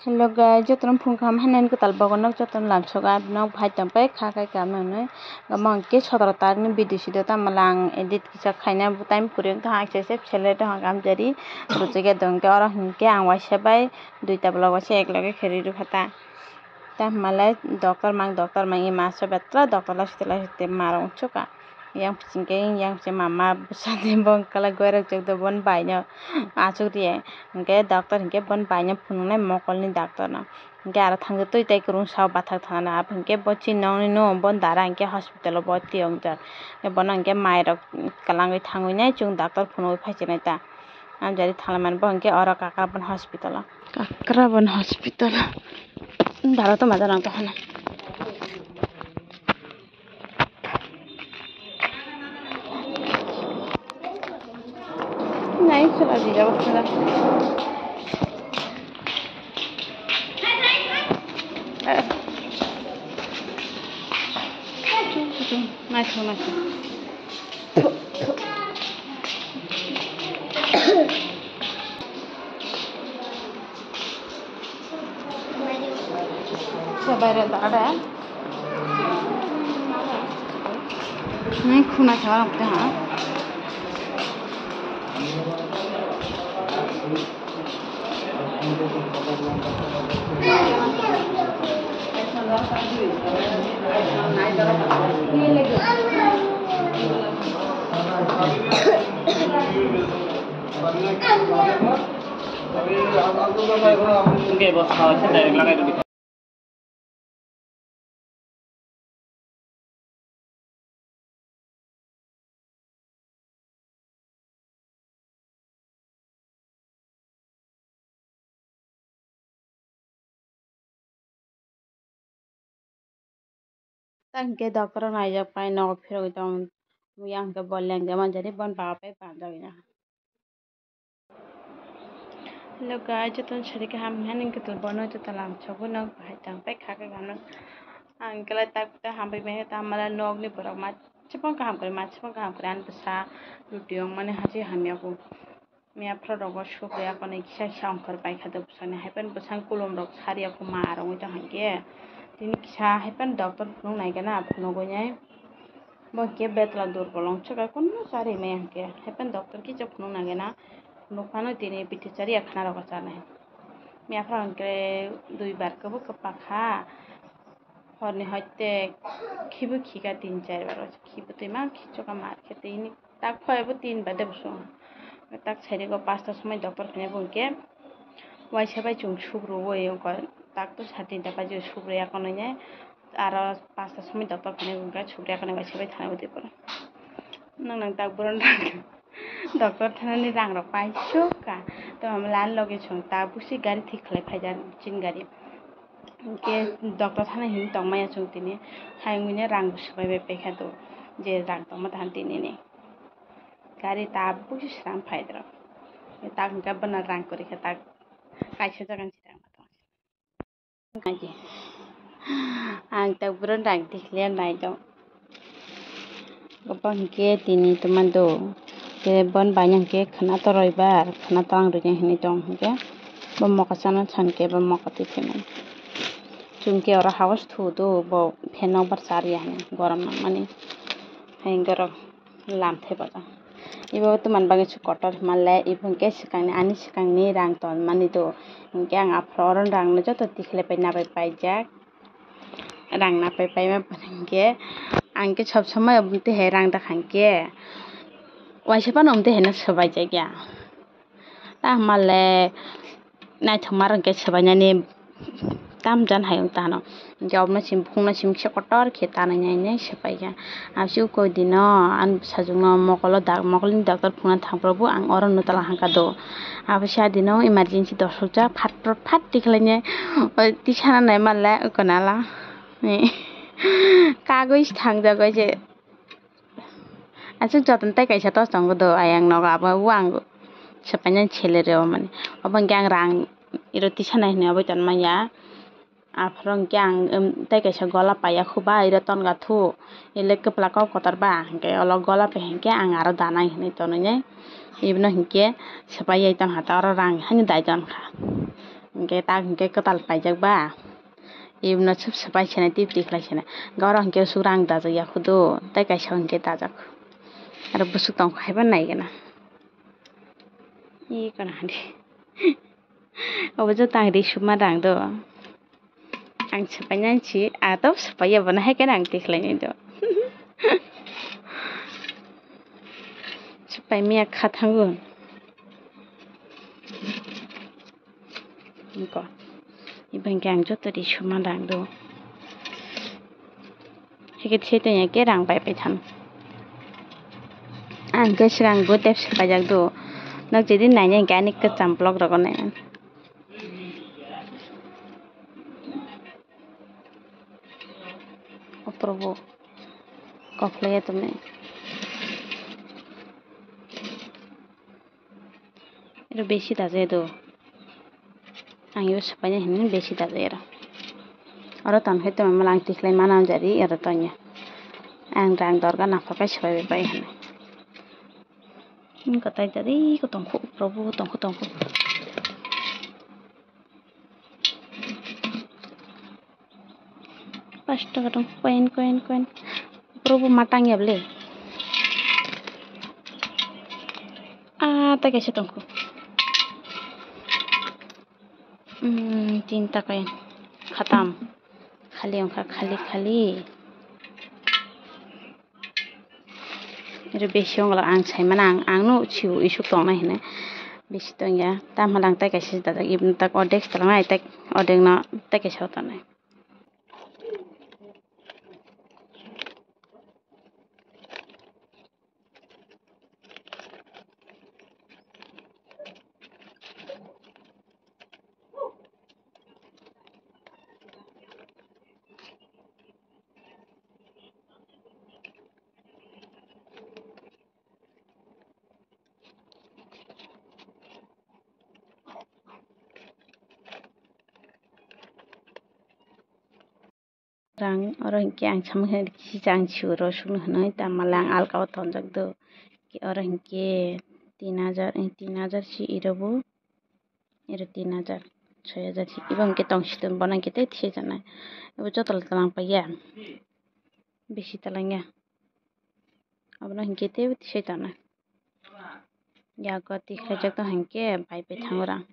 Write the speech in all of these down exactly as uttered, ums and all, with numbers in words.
Hello guys, jotono phung kaham haino kwtal bogo nok jotono lamsogo, ah, nok bahai tongpai kha khai kaham nangni. Omo hwnkhe sotoro tarikni video si do, tamo le ang edit kisa khaina time kwrwi wngkha, hakhe se select wngkha, hamjari rwchigwi dongkhe oro hwnkhe ang waisa bai duita vlog waisa ekloge khe rwi rwkha ta. Tamo le doctor mang, doctor mang, ema se betla doctor lai site lai site ma rok wngsuka. Yang bising khe, yang bising mama bwsadi bo wngkha lai goirok chwk do, bon bai no achuk riya. Hwnkhe doctor hwnkhe bon bai no phunuknai mokolni doctor no. Hwnkhe aro thangwi twi tai kwrwngsa o bathak thana, abo hwnkhe bo chini nokni no, bo dara hwnkhe hospital o bo twi wngjak. Hwnkhe bono hwnkhe mai rok kwlangwi thangwi nai chwng doctor phunugwi phai chinai ta. Amjari thanglaimani bo hwnkhe oro Kakrabon hospital o. Kakrabon hospital o. Dara to maja nang to hana. Nai, chwla di jabo khwna. Eh. Naithok, naithok. Sa bayre da ada. Nai khuna sa orang putih ha. Hwnkhe bo sawi se direct lagai rwdi. Ta hwnkhe doctor rok naijak pai nogo phirogwi tong. Yang hwnkhe bo lengja manjani bon baba pai banjagwi na. Hello guys, jotono sari kaham hinwi kwtal bono jotono lamsogo nok bahai tong pai kha khe gana. Ang kwlai tak ta hambai manya ta mala nokni borok ma chipon kaham kwrwi ma chipon kaham kwrwi ani bwsa roti ongmani hachi hamya bo. Miya phra rogo sugwi akonwi kisa kisa ongkhor pai kha do bwsani hai phano bwsang kulum rok sari ya kho ma rwngwi tong hai khe tini kisa hai phano doctor phunuk nai gana phunugwi nai. Bo hwnkhe betla durbol wng swkha, kunu chari maya hwnkhe. Haikhe doctor kisa phunuk nangya na, phunuk phano tini bithi chari ya khna rogo chanai. Miya phano hwnkhe dui bar kwbwi kwpakha, horni hoite khibo khika tin char bar, khibo twima khichokha mar khe tini tak phaibo tin bade bo song. Tak sairego pasta somoi doctor khainai bo hwnkhe waisa bai chwng sugro oi wngkha, tak to sa tinta baji sugro ya kono nai. Aro pasta somoi doctor khainai bo hwnkhe sugriya kono waisa bai thanai bo tei phano. Nang nang tak boron rang doctor thanani rang rok paisuk ka. To hamla ani loge chwng ta busi gari thik khlai phaijak chin gari. Hwnkhe doctor thana hini tongmaya chwng tini. Hai wngwi rang bo swbai bai paikha do je rang tongma than tini ni. Gari ta busi sram phaidrok. Tak hwnkhe bwna rang kwrwi khe tak kaisa jaga ni sram. Ang tak bwrwni rang tikhle naitong. Obo hwnkhe tini twmando. Khe bon bai hwnkhe khwna toroi bar, khwna torang rwkhe hinwi tong hwnkhe. Bo moka chana sankhe bo moka twi phaimani. Chwngkhe oro hagos thudo bo fan nok bar chariya hinwi gorom nangmani. Hai gorok. Lamthai bwkha. Ibo twmani bagwi se kotor hwnle, ibo hwnkhe swkangni, ani swkangni rang tonmani do. Hwnkhe ang aphuru oro rangno joto tikhlai pai nabai paijak. Rang nabai paima hwnkhe, ang khe sob somoi omo twi hai rang dakha hwnkhe, waisa phano omo twi haino swbaijak ya. Ta hwnba le naithokma rwngkhe swbainani tam jan hai wng tano. Hwnkhe obono simi bukhukno simi kisa kotor khe tanwi nai nai swbaikha. Abo se uko dino ani bwsajwkno mokolo dak-, mokolni doctor phunukna thangphuru bo ang oro nutala hangkha do. Abo se adino emergency dosorjak phat phat tikhlainai tisana nai manle uko nala kagwi thangjak oi se. Aswk joton tei kaisa tos tongo do, ayang nogo abo o ang swpainani salary o mani. Obo hwnkhe ang rang iro tisanai hinwi obo tongmanya. Aphuru hwnkhe ang, em, tei kaisa gola paiya khuba, iro tonga thu, ele kwpla kok kotor ba, hwnkhe olo gola pai hwnkhe ang aro danai hinwi tonwi nai, ibino hwnkhe swpaiya tongkha ta, oro rang haino dai tongkha, hwnkhe tak hwnkhe kwtal paijak ba, ibino swp swpai sene tei twi khlai sene, oro hwnkhe aswk rang dajak ya khudu, tei kaisa hwnkhe dajak, aro bwswk tongkha haiba nai gana, ih kana hadi. Obo joto ang ri suma rang do. Ang swpainani si, ah, to swpaiya bono, hai khe ang tikhlainai do. Swpai miya kha thango. Niko. Ibo hwnkhe ang joto ri suma rang do. Hwnkhe thwi tongya khe rang bai pai thang. Ang khe swrang bo tei swpaijak do. Nok jodi naina hwnkhe ani kwcham vlog rogo naimani. O Probhu, kok khlaiya tongni. Ero besi daje do. Ang ebo swpaina hinwi besi daje ero. Oro tong khe tongmani ang tikhlai mana jari ero tongya. Ang rang dorga nangkha khe swpai bai hinwi. Wngkha tai jari ko tongkho Probhu tongkho tongkho. Pash taka tong, coin, coin, coin. Probhu matang ya bole. Ah, ta kaisa tongkho. Hmm, tinta coin. Khatam. Khali wngkha, khali, khali. Ero besi wngla ang saimano, ang, ang no sio isuk tongnai hinwi. Besi tongya, tamo lang tai kaisa dajak, iboni tak ordek se tongnai, tak ordek no tai kaisa tongnai. Rang oro hinkhe ang samani kisa ang siro sukno hinwi, tamo le ang alka o tonjak do. Oro hinkhe tin hajar, eh, tin hajar si iro bo, iro tin hajar, soi hajar si, ibo hinkhe tong si tong bono hinkhe tei thwi janai. Ibo joto le twlang paiya, bisi twlangya. Abono hinkhe teibo tisai tana. Yago tikhlaijak tong hinkhe bai bai thango rang.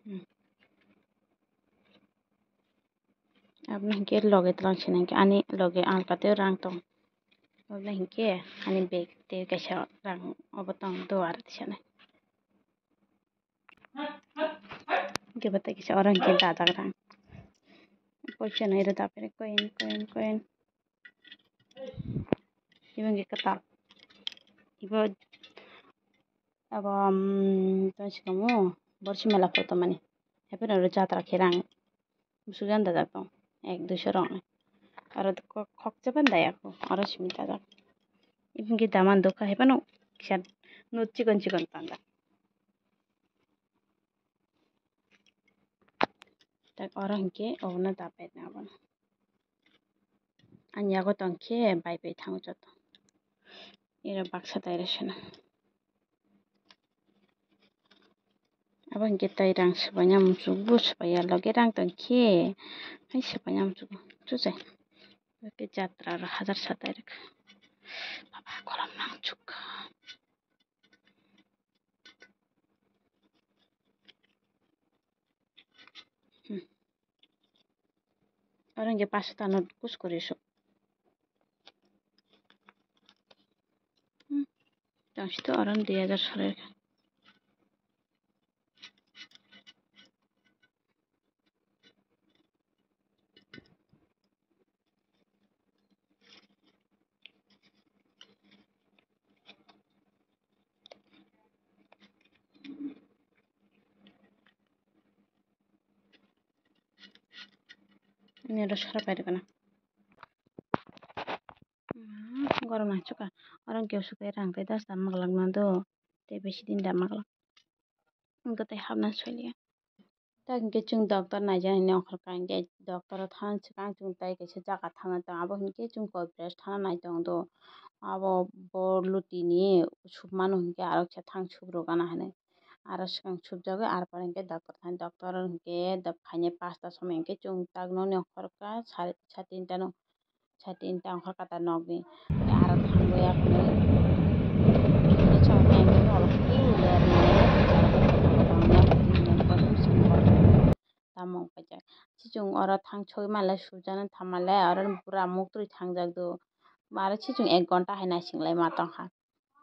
Hmm. Abono hinkhe loge twlang sini hinkhe ani loge alka tei rang tong. Abono hinkhe ani bag tei kaisa rang obo tong do aro tisani. Hinkhe bo tei kisa oro hinkhe dajak rang. Poisa nai rw dapre coin, coin, coin. Ibo hinkhe kwtal. Ibo abo, um, tamo se tamo borsi mela photo mani. Hapheno oro jatra khe rang. Bwswk jani dajak tong, ek duiso rok ni. Aro kok, khoksa phano dayakho, oro simi dajak. Ibo hinkhe daman dukha hai phano kisa not chikon chikon tanda. Tak oro hinkhe obono dabai na abono. Ani yago tongkhe bai bai thango joto. Iro baksa tai rw sina. Abo hinkhe tai rang swbaina muchuk bo swbaiya loge rang tongkhe hai swbaina muchuk chuchai. Oke jatra ro hajar satai rwkha. Baba kolom nangchukha. Hmm. Oro hinkhe paso ta no kuskuri sok. Hmm. Tang sito oro dui hajar sori rwkha. Ani oro sora pairwkana. Gorok nangchukha. Oro hinkhe usuk tei rang tei das da maglak mando. Tei bisi din da maglak. Wngkha tei hapna soiliya. Tak hinkhe chwng doctor naijak hinwi ongkhorkha, hinkhe doctor o thangna swkang chwng tai kaisa jaga thangna tongo, abo hinkhe chwng Kailash thana nai tongdo. Abo bo lutini submano hinkhe aro kisa thang subrogana hinwi. Aro swkang subjagwi, aro pore hinkhe doctor thani, doctor hinkhe phainai pasta somoi hinkhe chwng tak nokni ongkhorkha sari, sa tinta no. Sati inta ongkha kata nokni. Aro thangwi aphano. Chwng engkhe oro khe uya rwya. Tamo khaijak. Sichung oro thang sogwi manlai sujana thamalai oro bura muktwi thangjak do. Aro sichung ek ghonta hai naising lai ma tongkha.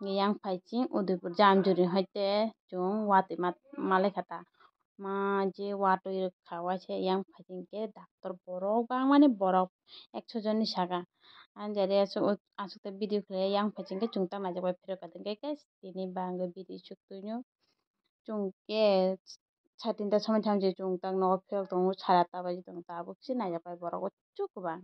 Yang phai chwng Udaipur Jamjuri hoite chwng watwi ma-, malai kha ta. Ma je watwi rwkha waisa yang phai chwng khe doctor borok bangmani borok ekso jonni saka. Ani jari aswk, aswk ta video khlai yang phai chwng khe chwng ta naijak bai phirok ka tongkhe khe tini bangwi video chuk twi no chwng khe sa tinta somoi thamchi chwng tak nogo phirok tongo sara ta bai tong tabuk se naijak bai borok o chuk kwbang.